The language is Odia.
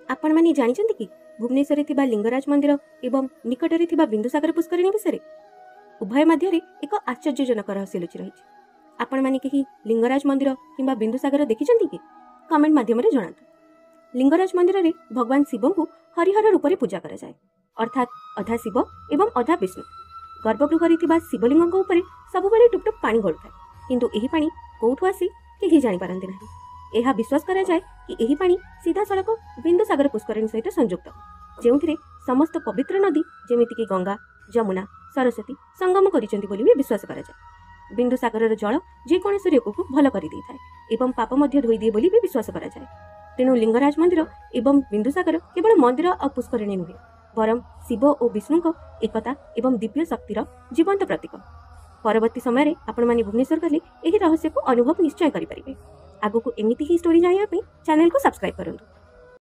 ଆପଣମାନେ ଜାଣିଛନ୍ତି କି ଭୁବନେଶ୍ୱରରେ ଥିବା ଲିଙ୍ଗରାଜ ମନ୍ଦିର ଏବଂ ନିକଟରେ ଥିବା ବିନ୍ଦୁସାଗର ପୁଷ୍କରିଣୀ ବିଷୟରେ? ଉଭୟ ମଧ୍ୟରେ ଏକ ଆଶ୍ଚର୍ଯ୍ୟଜନକ ରହସ୍ୟ ଲୁଚି ରହିଛି। ଆପଣମାନେ କେହି ଲିଙ୍ଗରାଜ ମନ୍ଦିର କିମ୍ବା ବିନ୍ଦୁସାଗର ଦେଖିଛନ୍ତି କି? କମେଣ୍ଟ ମାଧ୍ୟମରେ ଜଣାନ୍ତୁ। ଲିଙ୍ଗରାଜ ମନ୍ଦିରରେ ଭଗବାନ ଶିବଙ୍କୁ ହରିହର ରୂପରେ ପୂଜା କରାଯାଏ, ଅର୍ଥାତ୍ ଅଧା ଶିବ ଏବଂ ଅଧା ବିଷ୍ଣୁ। ଗର୍ଭଗୃହରେ ଥିବା ଶିବଲିଙ୍ଗଙ୍କ ଉପରେ ସବୁବେଳେ ଟୁପ୍ ଟୁପ୍ ପାଣି ଗଳୁଥାଏ, କିନ୍ତୁ ଏହି ପାଣି କୋଉଠୁ ଆସେ କେହି ଜାଣିପାରନ୍ତି ନାହିଁ। ଏହା ବିଶ୍ୱାସ କରାଯାଏ କି ଏହି ପାଣି ସିଧାସଳଖ ବିନ୍ଦୁସାଗର ପୁଷ୍କରିଣୀ ସହିତ ସଂଯୁକ୍ତ, ଯେଉଁଥିରେ ସମସ୍ତ ପବିତ୍ର ନଦୀ ଯେମିତିକି ଗଙ୍ଗା, ଯମୁନା, ସରସ୍ୱତୀ ସଙ୍ଗମ କରିଛନ୍ତି ବୋଲି ବି ବିଶ୍ୱାସ କରାଯାଏ। ବିନ୍ଦୁସାଗରର ଜଳ ଯେକୌଣସି ରୋଗକୁ ଭଲ କରିଦେଇଥାଏ ଏବଂ ପାପ ମଧ୍ୟ ଧୋଇଦିଏ ବୋଲି ବି ବିଶ୍ୱାସ କରାଯାଏ। ତେଣୁ ଲିଙ୍ଗରାଜ ମନ୍ଦିର ଏବଂ ବିନ୍ଦୁସାଗର କେବଳ ମନ୍ଦିର ଆଉ ପୁଷ୍କରିଣୀ ନୁହେଁ, ବରଂ ଶିବ ଓ ବିଷ୍ଣୁଙ୍କ ଏକତା ଏବଂ ଦିବ୍ୟ ଶକ୍ତିର ଜୀବନ୍ତ ପ୍ରତୀକ। ପରବର୍ତ୍ତୀ ସମୟରେ ଆପଣମାନେ ଭୁବନେଶ୍ୱର ଗଲେ ଏହି ରହସ୍ୟକୁ ଅନୁଭବ ନିଶ୍ଚୟ କରିପାରିବେ। ଆଗକୁ ଏମିତି ହିଁ ଷ୍ଟୋରି ଜାଣିବା ପାଇଁ ଚ୍ୟାନେଲକୁ ସବସ୍କ୍ରାଇବ୍ କରନ୍ତୁ।